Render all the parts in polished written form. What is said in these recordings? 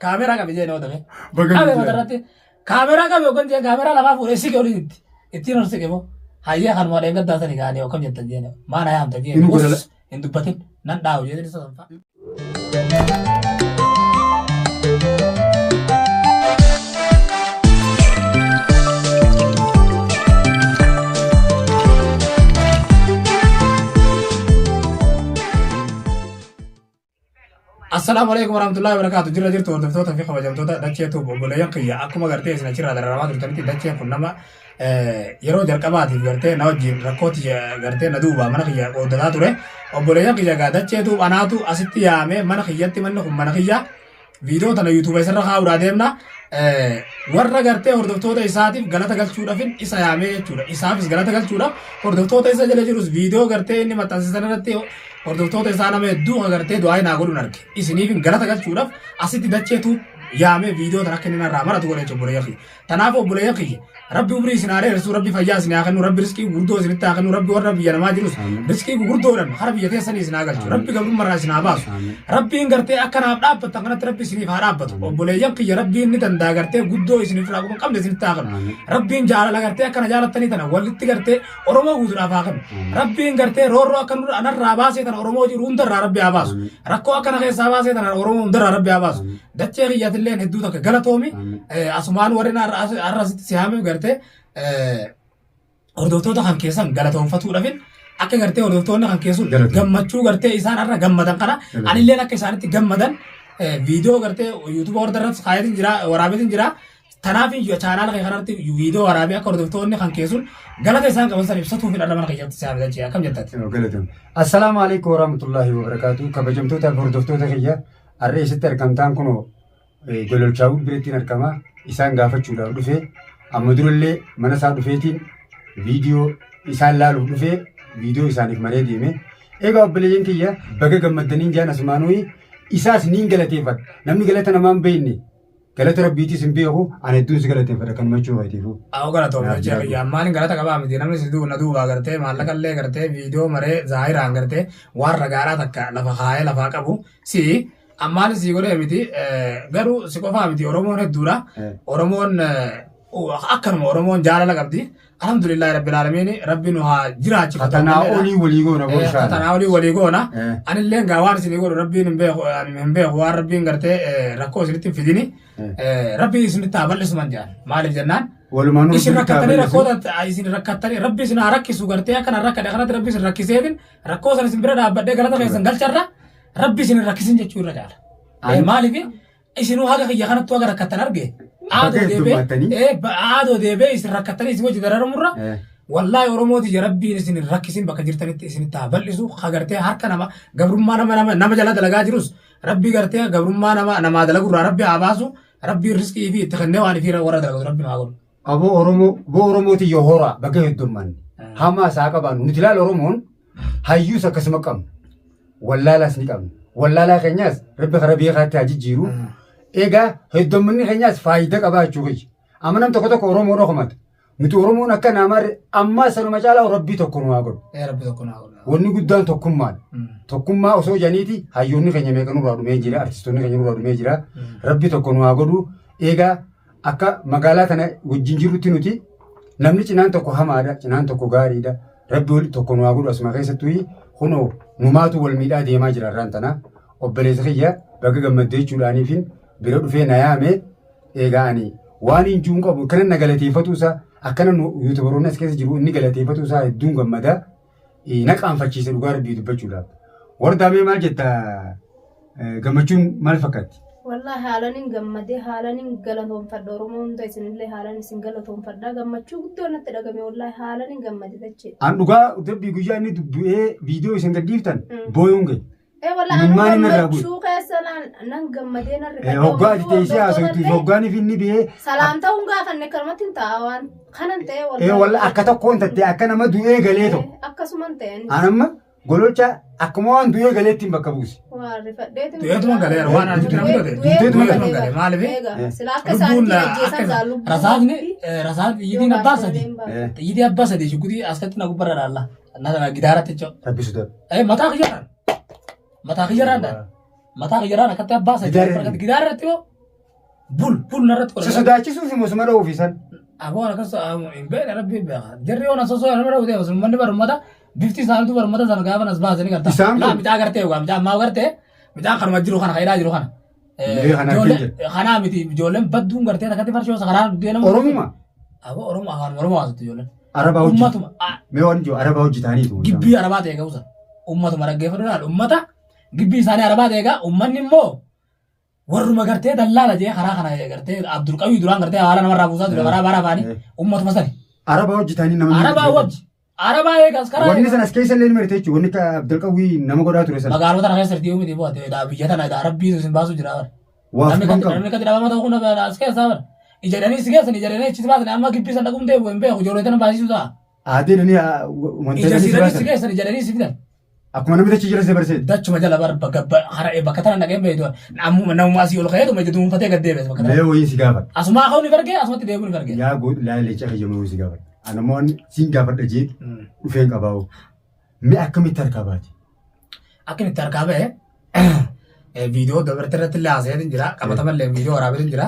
Kaameraa qabi jeen oodame. Baga Qabe nu matarratti. Kaameraa qabi yookaan jeen kaameraa lafaa fuudhee siqe olitti. Ittiin ol siqe moo. Hayyee kanuma dheengaddaa sani kaanii yookaan jettan jeen. Maana yaamta jeen. Inni godhala. Us hin dubbatin nan dhaawu jeen isa sanfaa. Assalaamu alaikum warahmatullahi wabarakatuh. Jirra jirtu hordoftoota fi kabajamtoota dachee tuub obboleeyyan kiyya akkuma gartee isin achirraa dararamaa turtanitti dacheen kun nama yeroo jalqabaatiif gartee na wajjin rakkoo tiyya gartee na duuba mana kiyya qooddataa ture. Obboleeyyan kiyya gaa dachee tuub anaatu asitti yaamee mana kiyyatti manni kun mana kiyya Viidiyoo tana YouTube isarra kaa'uudhaa deemna. Warra gartee hordoftoota isaatiif galata galchuudhaafin isa yaamee jechuudha. Isaafis galata galchuudhaaf hordoftoota isa jala jirus viidiyoo gartee inni maxxansiisan irratti hordoftoota isaa nama hedduu ka gartee du'aa naa godhuun arge. Isiniifin galata galchuudhaaf asitti dacheetu yaamee viidiyoo tana akka inni narraa maratu godhe jechuudha obboleeyyan kiyya. Tanaaf obboleeyyan kiyya Rabbi umrii isin haa dheeressu, Rabbi fayyaa isin haa kennu, Rabbi riskii gurguddoo isinitti haa kennu, Rabbi warra biyya namaa jirus riskii gurguddoodhaan hara biyya keessanii isin haa galchu, Rabbi gabrummarraa isin haa baasu. Rabbiin gartee akka naaf dhaabbattan kanatti Rabbi isiniif haa dhaabbatu. Obboleeyyan kiyya Rabbiin ni danda'a gartee guddoo isiniif irraa quba hin qabne isinitti haa kennu. Rabbiin jaalala gartee akkana jaalattanii tana walitti gartee Oromoo guutuudhaaf haa kennu. Rabbiin gartee roorroo akka nurra anarraa baasee tana Oromoo jiru hundarraa Rabbi haa baasu. Rakkoo akkana keessaa baasee tana Oromoo hundarraa Rabbi haa baasu. Dachee kiyyatilleen hedduu takka galatoomi. Asumaan warri har'a asitti si haameef gartee hordoftoota kan keessan galatoonfatuudhaafin akka gartee hordoftoonni kan keessun gammachuu gartee isaan har'a gammadan kana anilleen akka isaanitti gammadan viidiyoo gartee yuutuuba horda irratti kaayatiin jira waraabeetiin jira. Tanaaf chaanaala kee kanarratti viidiyoo waraabee akka hordoftoonni kan keessun galata isaan qaban san ibsatuuf hin arra mana keessatti si haame dachee akkam jettati. Galatoom. Assalaamu alaikum warahmatullahi wabarakatuh. Kabajamtoota fi hordoftoota kiyya har'a eessatti argamtaan kunoo Gololchaawul birattiin argama. Isaan gaafachuudhaaf dhufe. Amma durallee mana isaa dhufeetiin viidiyoo isaan laaluuf dhufee viidiyoo isaaniif maree deeme. Egaa obboleeyyan kiyya baga gammaddaniin jaan asumaanuu isaas niin galateeffadha. Namni galata namaa hin beekne galata rabbiitis hin beeku ani hedduun si galateeffadha kanuma jechuu keetiifuu. Awwa galatoomna Naaf jecha jiraadhu. kiyya ammaan galata qabaa miti namni si duuba na duubaa gartee maallaqa illee gartee viidiyoo maree zaahiraan gartee waan ragaadhaa takka lafa kaayee lafaa qabu si ammaan si godhee miti garuu si qofaa miti Oromoon hedduudha Oromoon akkanuma Oromoon jaalala qabdi Alhamdulillahi rabbil aalamiin rabbi nu haa jiraachisu. Katanaa olii walii goona boo inshallah. Katanaa olii walii goona. Anillee gaa waan isinii godhu rabbiin hin beeku ani hin beeku waan rabbiin gartee rakkoo isinitti hin fidini. Rabbi isinitti haa bal'isu man jedhan. Maaliif jennaan? Walumaanuu Isin rabbiin haa rakkattanii bal'isu. rakkoo isin rakkattanii rabbi isin haa rakkisu gartee akkana rakkadhe kanatti rabbi isin rakkiseetin rakkoo sana isin bira dhaabbadhee galata keessan galcharra rabbi isin hin rakkisin jechuu irra caala. Maaliif Isinuu haga kiyya kanattuu haga rakkattan arge. Aadoo Baga deebee heddummattanii. aadoo deebee isin rakkattanii isin wajji dararamurra wallaahi Oromoo tiyya rabbiin isin hin rakkisin bakka jirtanitti isinitti haa bal'isu ha gartee harka nama gabrummaa nama nama nama jala dalagaa jirus rabbi gartee gabrummaa nama namaa dalagurraa rabbi haa baasu rabbiin riskii fi itti kennee waan ifii warra dalagatu rabbi haa godhu. Aboo Oromoo boo Oromoo tiyya horaa baga heddummanne. Hamaa isaa qabaannu nuti ilaala Oromoon Hayyuus akkasuma qabna. Wallaalaas ni qabna. Wallaalaa keenyaas rabbi karaa beekaatti haa jijjiiru. Egaa heddomminni keenyaas faayidaa qabaa jechuu kiyya. Amma nam tokko tokko Oromoo dhokomata. Nuti Oromoon akka namaa ammaa sanuma caalaa rabbii tokko nu haa godhu. Ee rabbi tokko naa godha. Wanni guddaan tokkummaadha. Tokkummaa osoo janiiti hayyoonni keenya meeqa nurraa dhumee jira, artistoonni keenya nurraa dhumee jira. Rabbi tokko nu haa godhu. Egaa akka magaalaa tana wajjin jirrutti nuti namni cinaan tokko hamaadha, cinaan tokko gaariidha. Rabbi wal tokko nu haa godhu asuma keessattuu kunoo numaatu wal miidhaa deemaa jira irraan tana. Obboleessa kiyya baga gammaddee jechuudhaaniifin bira dhufee na yaame eegaa ani waan hin jiruun qabu akkana na galateeffatu isaa akkana nu yuutubaroonni as keessa jiru inni galateeffatu isaa hedduun gammada na qaanfachiise dhugaa rabbii dubbachuudhaaf. Wardaa mee maal jetta Gammachuun maal fakkaatti? Wallahi haalanin gammadee haalanin galatoonfadha Oromoo hunda isinillee haalan isin galatoonfadha gammachuu guddoo natti dhagame wallahi haalanin gammade dachee. An dhugaa dubbii guyyaa inni du'ee viidiyoo isin gadhiiftan booyuun gahe. Ee wallahi anu Imimmaan inni irraa bu'e. gammachuu keessa nan nan gammadee nan Eh, rifadhe Hoggaa ati teessee haasoftu hoggaan if inni bihee Salaamta hun gaafanne akkanumatti hin ta'a waan kanan ta'e eh, walla akka tokkoon tattee akka nama du'ee galee tokko. Akkasuman ta'e anis. An amma Gololcha akkuma waan du'ee galeettiin bakka buuse. Waan rifadheetu. Du'eetuma galeera waan argitu nama godhe. Du'eetuma Du'eetuma gale maaliif? Eega sila akka Lubbuun isaanitti ajjeesan akka saa lubbuun. rasaasni rasaasni xiyyitiin abbaa sadi. Xiyyitii abbaa sadi shuggutii askatti na gubbarra dhaalla. Na gidaaratti jechuudha. Rabbi sodaadhu. Mataa kiyyarraan. Mataa kiyyarraan dhaan. Mataa kiyyarraan akkatti abbaa sadi. Gidaara irratti. Gidaara irratti hoo. Bul bul narratti Si godhan. sodaachisuuf immoo suma dha'uuf isaan. Aboo akkas hin beekne rabbi beeka. Jarri yoon asosoo nama dha'u ta'e uummanni barumata bifti isaaniitu barumata sana gaafa nas baasanii garta. Isaan kun- Laa micaa gartee yookaan micaa ammaa gartee micaan kanuma jiru kana kayidaa jiru kana. Mee kana argee jira. Kanaa miti ijoolleen badduun gartee takkatti farshoo sakaraan deemu. Oromuma Aboo Oromoo afaan Oromoo haasofti ijoolleen. Arabaa hojii. Ummatuma Mee waan jiru Arabaa hojjetaaniitu. gibbii Arabaa ta'e ga'uusan. Ummatuma dhaggeeffatu laal ummata gibbii isaanii Arabaa ta'e egaa ummanni immoo warruma gartee dallaala jee karaa kana gartee Abdulqawii duraan gartee haala namarraa buusaa ture karaa baraa baanii ummatuma sani. Arabaa hojjetaanii nama. Arabaa wajji. Arabaa eegas karaa Wanni sana as keessa illee ni marite jechuudha. Wanni akka Abdulqawwii nama godhaa ture sana. magaalota kana keessa irtii miti bu'ate biyya tana rabbiitu isin baasuu jira bara. Waa Namni fuudhan kan qabu. namni kan dhabama ta'uu kun as keessaa bara. Ija dhanii si geessan ija dhanii achi si baasan amma gibbii san dhaqumtee hin beeku ijoollee tana baasisuu ta'a. Aadee dhanii wanta Ija dhanii si si dhanii si baasan. geessan ija dhanii si fidan. Akkuma namni achi jira si barseeti. Dachuma jala bar bakka hara'ee bakka tana dhaqeen beektu namuma namuma asii ol ka'eetuma ija duunfatee gad deebi'es bakka tana. Mee wayii si gaafadha. Asumaa ka'uun ni bargee asumatti deebi'uun ni bargee. Yaa laa leenca kiyya mee wayii si gaafadha. Ani immoo siin gaafadha jee dhufeen qabaa'u. Mee akkamitti harkaa baate? Akka inni itti harkaa ba'e viidiyoo dabarte irratti illee haasa'eetiin jira qabatamallee viidiyoo waraabeetiin jira.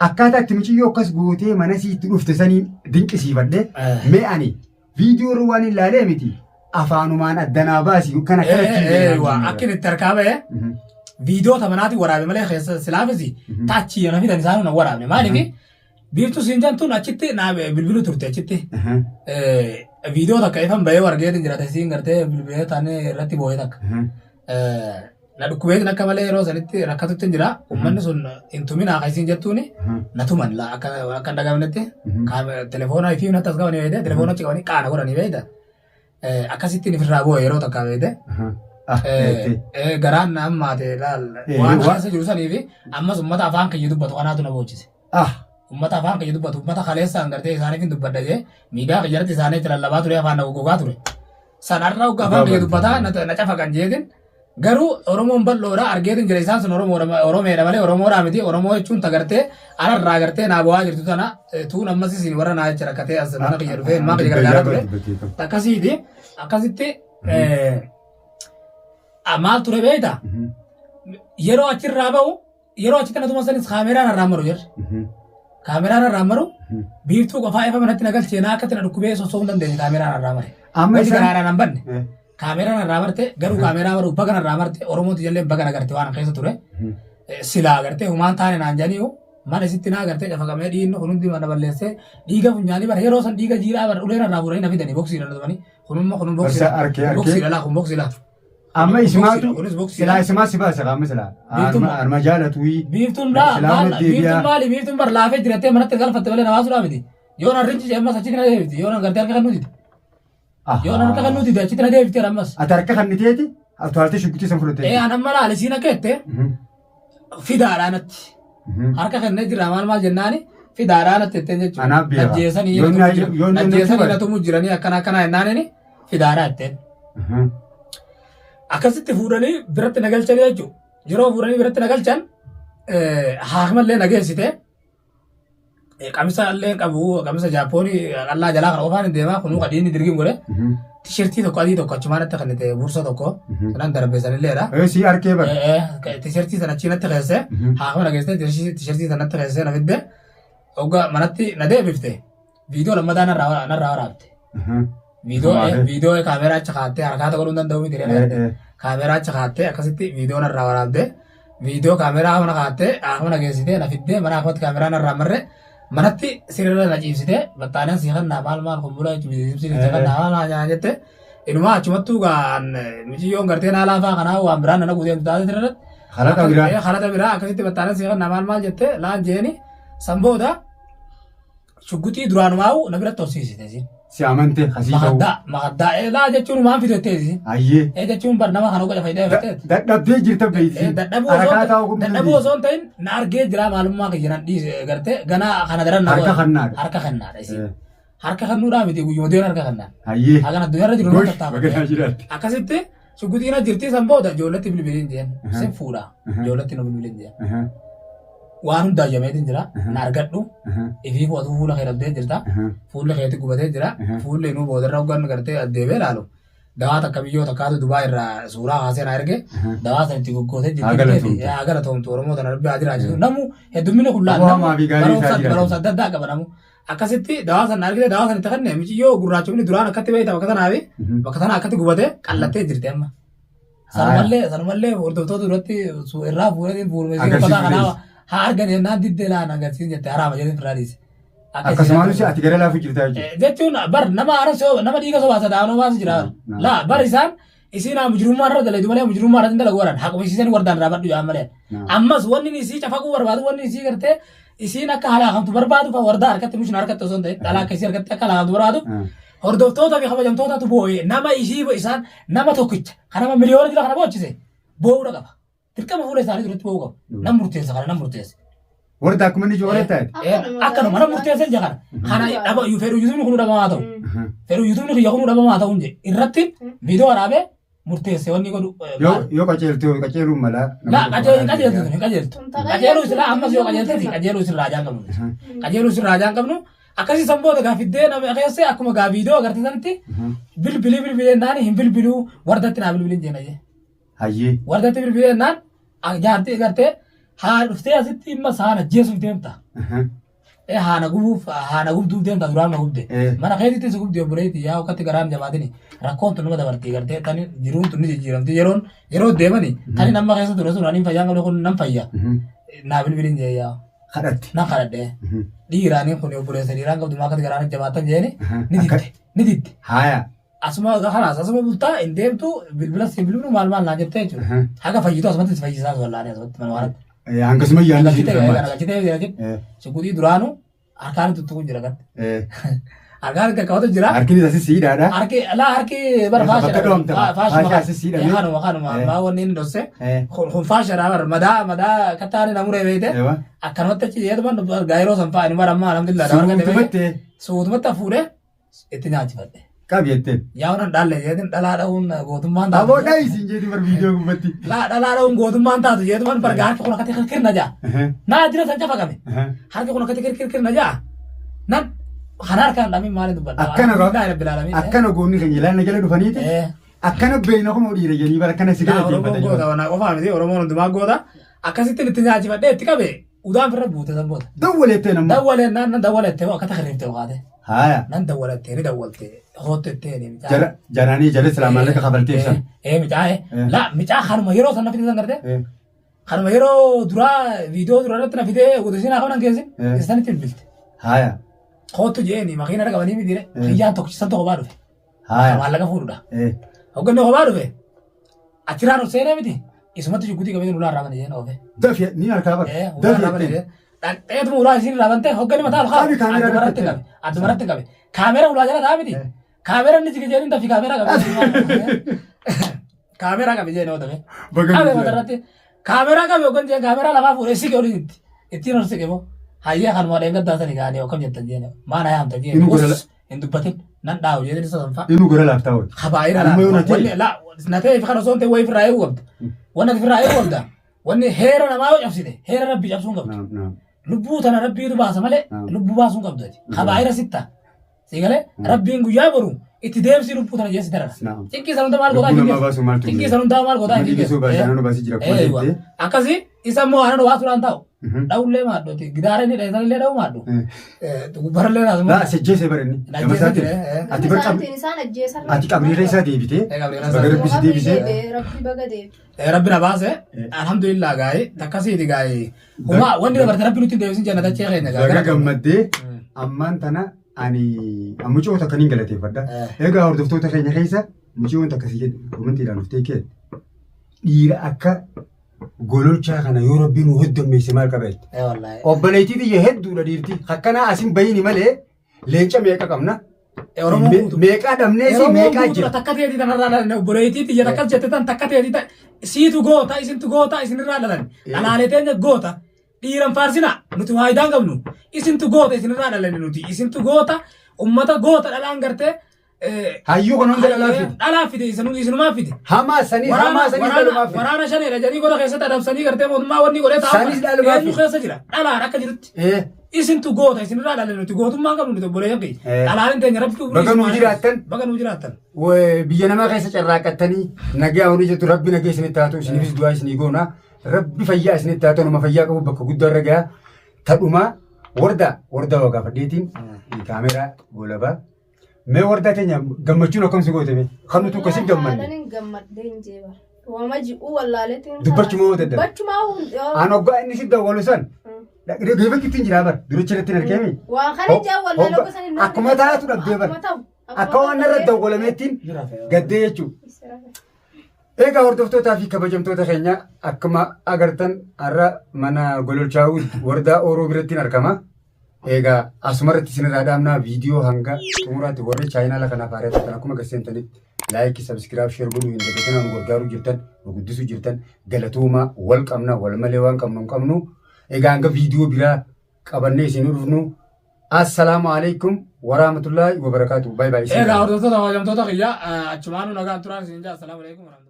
Akkaataa itti mucayyoo akkas gootee mana siitti dhufte saniin dinqisiifadhe. Mee ani viidiyoo irra waan ilaalee miti afaanumaan addanaa baasi kan akkanatti. Akka inni itti harkaa ba'e viidiyoo tamanaatiin waraabe malee keessa silaafis taachi yana fidan isaanii na waraabne maaliif biiftuu siin jantuun achitti naa bilbilu turte achitti. Viidiyoo takka ifan bahee wargeetiin jira siin gartee bilbilee taanee irratti boo'ee takka. Na dhukkubeetiin akka malee yeroo sanitti rakkatutti jira. Uummanni sun hin tumin haa isiin jettuuni na tuman laa akka akka hin dhaga'amnetti telefoona ifii natti as qabanii beekte telefoona achi qabanii qaana godhanii beekte. Akkasittiin ifirraa boo'e yeroo takka beekte. Garaan na hammaate laal waan keessa jiru sanii fi ammas uummata afaan kiyya dubbatu kanaatu na boochise. Uummata afaan kiyya dubbatu uummata kaleessaan gartee isaaniif hin dubbadha jee miidiyaa kiyya irratti isaanii itti lallabaa ture afaan na gogaa ture. Sanarra hoggaa afaan kiyya dubbataa na cafaqan jeetin garuu Oromoon bal'oodha argeetin jira isaan sun Oromeedha malee Oromoodhaa miti Oromoo jechuun tagartee anarraa gartee naa bu'aa jirtu tana tuun ammas isin warra naa jecha rakkatee as mana kiyya dhufee ilmaan kiyya gargaaraa ture. Akkasiiti akkasitti maal ture beektaa yeroo achirraa ba'u yeroo achitti na tumasanis kaameraan irraa maru jirri. Kaameraan irraa maru biiftuu qofaa ifa manatti na galchee na akkatti na dhukkubee sosso'uu hin dandeenye kaameraan irraa mare. Amma Wanti isaan garaadhaan hin banne. Kaameraan irraa marte garuu kaameraa maru baga irraa marte Oromooti jallee baga na garte waan keessa ture. Silaa gartee humaan taane naan jedhaniiyu mana isitti naa gartee cafaqamee dhiigni kun hundi mana balleessee dhiiga funyaanii bara yeroo san dhiiga jiidhaa bara uleen irraa fuudhanii na fidanii boksiidhaan dhufanii kunummoo kun Barsa arkee arkee. boksiidha laa kun boksiidha. Amma isimaatu Kunis boksiidha. silaa isimaa si baasa qaama silaa. Biiftuu- Arma jaalatu. Biiftuun laa Silaa maal deebi'aa. biiftuun maali biiftuun bar laafee jirattee manatti galfatte malee na baasuudhaa miti. Yoo na rinci ammas achitti na deebifti yoo na gartee harka kan nuti yoo na harka kan nuti achitti na deebifti ammas. Ati harka kan niteeti utaaltee shuggutii san fudhattee. Ee an amma laale siin akka jette fidaadhaa natti. Harka kennee jira maal maal jennaani fidaadhaa natti jetteen jechuudha. Anaaf beeka. Ajjeesanii Yoonni na tumu yoonni ajjeesanii natti na tumu jiranii akkana akkana jennaanini fidaadhaa jetteen. Akkasitti fuudhanii biratti na galchanii jechuudha. Yeroo fuudhanii biratti na galchan haakimallee na geessite. Qamisa illee qabu qamisa jaappoonii qal'aa jalaa kana qofaan hin deemaa kunuu qadiinni dirgiin godhe. Tishirtii tokko adii tokko achumaan natti kennite bursa tokko sanan darbe sanilleedha. Si arkee bara. Tishirtii sana achi natti keesse haakima na geessite tishirtii sana natti keesse na fidde hogga manatti na deebifte viidiyoo lammataa narraa waraabte. Viidiyoo kaameraa achi kaattee harkaata godhuu hin danda'u miti kaameraa achi kaattee akkasitti viidiyoo narraa waraabde viidiyoo kaameraa mana kaattee haakima geessitee na fiddee mana haakimatti kaameraa narraa marre manatti sirriirra na ciibsitee baxxaanaan sii kannaa maal maal kumbula jechuun sii kannaa maal maal nyaana jette inumaa achumattuu gaan miciyyoon gartee naa laafaa kanaa waan biraan na naquu deemtu taate sirriirratti. Halata biraa. Halata biraa akkasitti baxxaanaan sii kannaa maal maal jette laan jeeni san booda Shugguxii duraanumaa'u na biratti horsiisite isiin. Si amante hasii ta'uu. Makaddaa makaddaa ee laa jechuun waan fidu jettee isiin. Ayyee. Ee jechuun bar nama kana uga fayyadee jettee. Dadhabdee jirta beeyti. Dadhabuu Harakaa osoo taa'uu kun dadhabuu osoo hin ta'in na argee jira maalummaa kiyya nan dhiise gartee ganaa kana daran na Harka godha. kannaadha. Harka kannaadha isiin. Harka kannuudhaa miti guyyuma deeman harka kannaan. Ayyee. Hagan addunyaarra jiru nama Gosh tattaafate. baganaa jiraatti. Akkasitti shugguxiin jirti san booda ijoolletti bilbiliin jeen sin fuudha ijoolletti nu bilbiliin jeen. Waan hundaa jameetiin jira na argadhu ifii fuutu fuula kee dhabdee jirta fuulli keetti gubatee jira fuulli inuu boodarra hoggan gartee addeebee ilaalu. Dawaa takka biyyoo takkaatu Dubaay irraa suuraa kaasee na erge. Dawaa san itti goggootee Haa jirti. galatoomtu. Haa galatoomtu Oromoo tana rabbi haa jiraachisu. Namu heddummina kun Aboo hamaa fi gaarii isaa jiraatu. Barumsa adda addaa qaba namu. Akkasitti dawaa san na argite dawaa san itti kenne miiciyyoo gurraachumni duraan akkatti beekta bakka tanaa fi bakka tana akkatti gubatee qallattee jirti amma. Sanumallee hordoftoota duratti irraa fuudhanii fuudhame Agarsiisuu uffata kanaa dandeessi. haa argan jennaan diddee laan agarsiisin jette haraama jedheen firraa dhiise. Akka Akkasumas ati gara laafu jirta jechuudha. Jechuun bar nama arabsoo nama dhiiga sobaasa daanoo baasu jira. Mm. Laa bar isaan isiin haa mujrummaa irra dalagdu malee mujrummaa irratti hin dalagu waran haquma isiisanii wardaan irraa badhu jedhan malee. Ammas wanni inni isii cafaquu barbaadu wanni isii gartee isiin akka halaakamtu barbaadu fa wardaa harkatti mushna harkatti osoo hin ta'in dhalaa akka isii harkatti akka halaakamtu barbaadu hordoftoota fi kabajamtootatu boo'e nama isii isaan nama tokkicha kan nama miliyoona jira kana boochise boo'uudha qaba. Dirqama fuula isaanii duratti boo'uu qaba. Nan murteessa kana nan murteessa. Warda akkuma inni jooree taate. Akkanuma nan murteessa ija kana. Kana dhaba fedhu yuutuubni kun dhabamaa ta'u. Fedhu yuutuubni kiyya kun dhabamaa ta'u hin irratti viidiyoo waraabee murteesse wanni godhu. Yoo qajeelte qajeeluun mala. La qajeeltu hin qajeeltu. Qajeeluu silaa ammas yoo qajeelteeti qajeeluu sirraa ajaan qabnu. Qajeeluu sirraa ajaan qabnu. Akkasii san booda gaafiddee nama keessa akkuma gaa viidiyoo agarsiisanitti bilbilii bilbilee naani hin bilbiluu wardatti naa bilbilin jenna jee. Hayyee. Wardatti bilbilee naan jaartii gartee haa dhuftee asitti imma saan ajjeesuuf deemta. Ee haana gubuuf haana gubduuf deemta duraan na gubde. Mana keetitti si gubdi obboleetti yaa akkatti garaan jabaatini rakkoon tun nama dabartii gartee tani jiruun tun ni jijjiiramti yeroon yeroo deemani tani nama keessa ture sun ani fayyaan qabne kun nan fayya. Naa bilbilin jee yaa. Kadhatti. Nan kadhadhe. Dhiiraaniin kun obboleessa dhiiraan qabdu maa akkatti garaan jabaatan jeeni ni didde ni didde. Haaya. Asuma kanaas asuma bultaa hin deemtu bilbila si bilbilu maal maal naan jettee jechuudha. Haga fayyitu asumatti si fayyisaa wallaanee asumatti mana waanatti. Hangasuma yaadni ishee Galchitee dhufe galchitee galchitee shuguxii duraanu harkaan tuttuqu jira kan. Harkaan qaqqabatu jira. Harki isaas siidhaadha. Harki laa harki bara Bakka faasha. dhoomta. Faashaa asii siidhame. Kanuma kanuma ammaa wanni inni dhosse. Kun faashaadha bara madaa madaa kattaani namuree beeyte. Akkanumatti achi jedhuman gaayiroo san fa'a inni bara ammaa alhamdulillah. Suutumatti. Suutumatti fuudhee itti nyaachifadhe. Qabi jetteen. Yaa wannan dhaalle jeetin dhalaa dha'uun gootummaan taatu. Aboo dhayi siin jeeti bar viidiyoo gubbatti. Laa dhalaa dha'uun gootummaan taatu jeetuman barga harki kun akkatti kirkirna jaa. Naa jira san cafaqame. Harki kun akkatti kirkirna jaa. Nan kana harkaan dhamin maaliin dubbadha. Akkana Alhamdulillah rabbil alamin. Akkana goonni keenya ilaalla jala dhufaniiti. Akkana beeyna kuma dhiira jedhanii bara akkana si Laa Oromoon galateeffatan. goota wanaa qofaa miti Oromoon hundumaa goota. Akkasittiin itti nyaachifadhee itti qabe udaan firra buute san booda. Dawwalettee namma. Dawwalee naan nan dawwalettee akkata hirriftee okaate. Haaya. Nan dawwalattee ni dawwalte hoottettee ni micaa. Jara jaraanii jala silaa maallaqa kafalteef san. Ee micaa ee. Eh. La micaa kanuma yeroo san na fide san gartee. Eh. Kanuma yeroo duraa viidiyoo dura irratti na fidee godhisiin haa kanan keessin Eh. isanitti bilbilte. Haaya. Hoottu jeeni makiina irra qabanii miti Eh. kiyyaan tokkicha tokko baa dhufe. Haaya. Maallaqa fuudhudha. Eh. Hogganni kophaa dhufe achirraan ol seenee miti isumatti shugguxii qabee ulaa irraa bane jeen oofe. Dafi ni harkaa bara. Ulaa Dafi irraa bane jetteen. jeen. Dhaqxeetuma ulaa isiin irraa bante hogganni mataa ol Qabi kaa'u. kaameeraa Addumarratti irratti qabe. Addumarratti qabe. Kaameera ulaa jala ta'a miti. Kaameera inni jige jeeniin dafi kaameeraa qabe. Kaameeraa qabe jeen oodame. Baga Qabe nuti matarratti. Kaameeraa qabe hoggan jeen kaameeraa lafaa fuudhee siqe olitti. Ittiin ol siqe moo. Hayyee kanuma dheengaddaa sani gaanii hokkam jettan jeen. Maana yaamta jeen. Inni gola- Hin dubbatin nan dhaawu jeen isa sanfaa. Inuu gara laaftaa oolti. Kabaa'ira Amma yoo na ta'e- wanni la na ta'e fi kana osoo hin ta'in wayii firraa eeguu qabda. Wanni ati firraa eeguu qabda. Wanni heera namaa yoo cabsite heera rabbii cabsuu hin qabdu. Naam naam. Lubbuu tana rabbiitu baasa malee Naam. lubbuu baasuu hin qabdu ati. Kabaa'ira sitta. Si galee rabbiin guyyaa boru itti deemsi lubbuu tana jeessi darara. Naam. Cinqii san hundaa maal gootaa Lubbuu hin namaa baasuu maaltu Cinqii san hundaa maal gootaa Nama hin dhiigisuu baasii aannan baasii jira akkuma Eeywa. jettee. Akkasii isa immoo aannan baasuudhaan ta'u. Mhm. Dha'ullee maaddooti. Gidaara inni dheessanillee dha'u maaddu. Gubbarallee naasuma. Laa sejjeesee bara inni. Na Gama ajjeesee isaatiin. jira, eh. Ati bar qabri Isaatiin isaan ajjeesan. ati qabriirra isaa deebitee. Eh, qabriirra isaa Baga rabbi si deebisee. Rabbi baga deebi. Rabbi na baase alhamdulillah gaa'ee takkasiiti gaa'ee. Humaa wanni dabarte rabbi nutti hin deebisin jenna dachee keenya Baga gaa'ee. gammaddee ammaan tana ani mucoo takka niin galateeffadha. Eh. Egaa hordoftoota keenya keessa mucoon takka si jedhu komantiidhaan dhuftee kee dhiira akka gololchaa kana yoo rabbiin nu hoddommeesse maal qaba jette. Eh wallaahi. Obboleettii tiyya hedduudha dhiirti. Akkanaa asin bayini malee leenca meeqa qabna? Oromoon guutuu. Meeqaa dhabneesi Oromoon meeqaa guutuudha jira? takka teetii tanarraa dhalanne obboleettii tiyya takkas jette tan takka teetii tan siitu goota isintu goota isinirraa dhalanne dhalaalee teenya goota dhiiran faarsina nuti waayidaa hin qabnu isintu goota isinirraa dhalanne nuti isintu goota ummata goota dhalaan gartee Hayyuu kan hunda dhalaa fide. dhalaa fide isinumaa fide. Hamaa sanii hamaa sanii dhalumaa fide. Waraana shaneedha jedhanii gola keessatti adamsanii gartee mootummaa wanni godhee taa'u Sanis dhalumaa eenyu fide. keessa jira dhalaan akka jirutti. Eh. Isintu goota isinirraa dhalle nuti gootummaa qabnu nuti obboleeyyan keenya. Dhalaaleen teenya rabbi umrii Baga isin nuu haa jiraattan. dheeressu. Baga nuu jiraattan. Biyya namaa keessa carraaqqattanii nagaa horii jettu rabbi nagaa isinitti haa ta'u isiniifis du'aa isinii goona rabbi fayyaa isinitti haa ta'u nama fayyaa qabu bakka guddaa irra gahaa tadhumaa wardaa wardaa waa gaafadheetiin kaameraa golabaa mee wardaa teenya gammachuun akkam si goote mee kan nuti akkasii gammanne Haalan gammadde hin jeeba. Wama ji'uu wallaaleetiin. Dubbachumaa hoo dadhabe? Dubbachumaa hoo. Aan hoggaa inni si dawwalu san geefatti ittiin jiraa bar duricha irratti hin argeemi. Waan kana ijaan wallaalee gosa hin Akkuma taatu dhabdee bar. Akka waan narra dawwalameettiin gaddee jechuudha. Egaa hordoftootaa fi kabajamtoota keenya akkuma agartan har'a mana gololchaa'uu wardaa Ooroo biratti argama. Egaa asumarratti isinirraa dhaabnaa viidiyoo hanga xumuraatti warri chaayinaala kanaaf haaraa taatan akkuma gad seentanitti laayikii sabskiraayib sheer godhuu hin dagatinaa nu gargaaruu jirtan nu guddisuu jirtan galatoomaa wal qabna wal malee waan qabnu hin qabnu. Egaa hanga viidiyoo biraa qabannee isin dhufnu assalaamu alaikum warahmatullaahi wabarakaatu baay baay. Egaa hordoftoota kabajamtoota kiyya achumaanuu nagaan turaa isin jaa assalaamu alaikum warahmatullahi.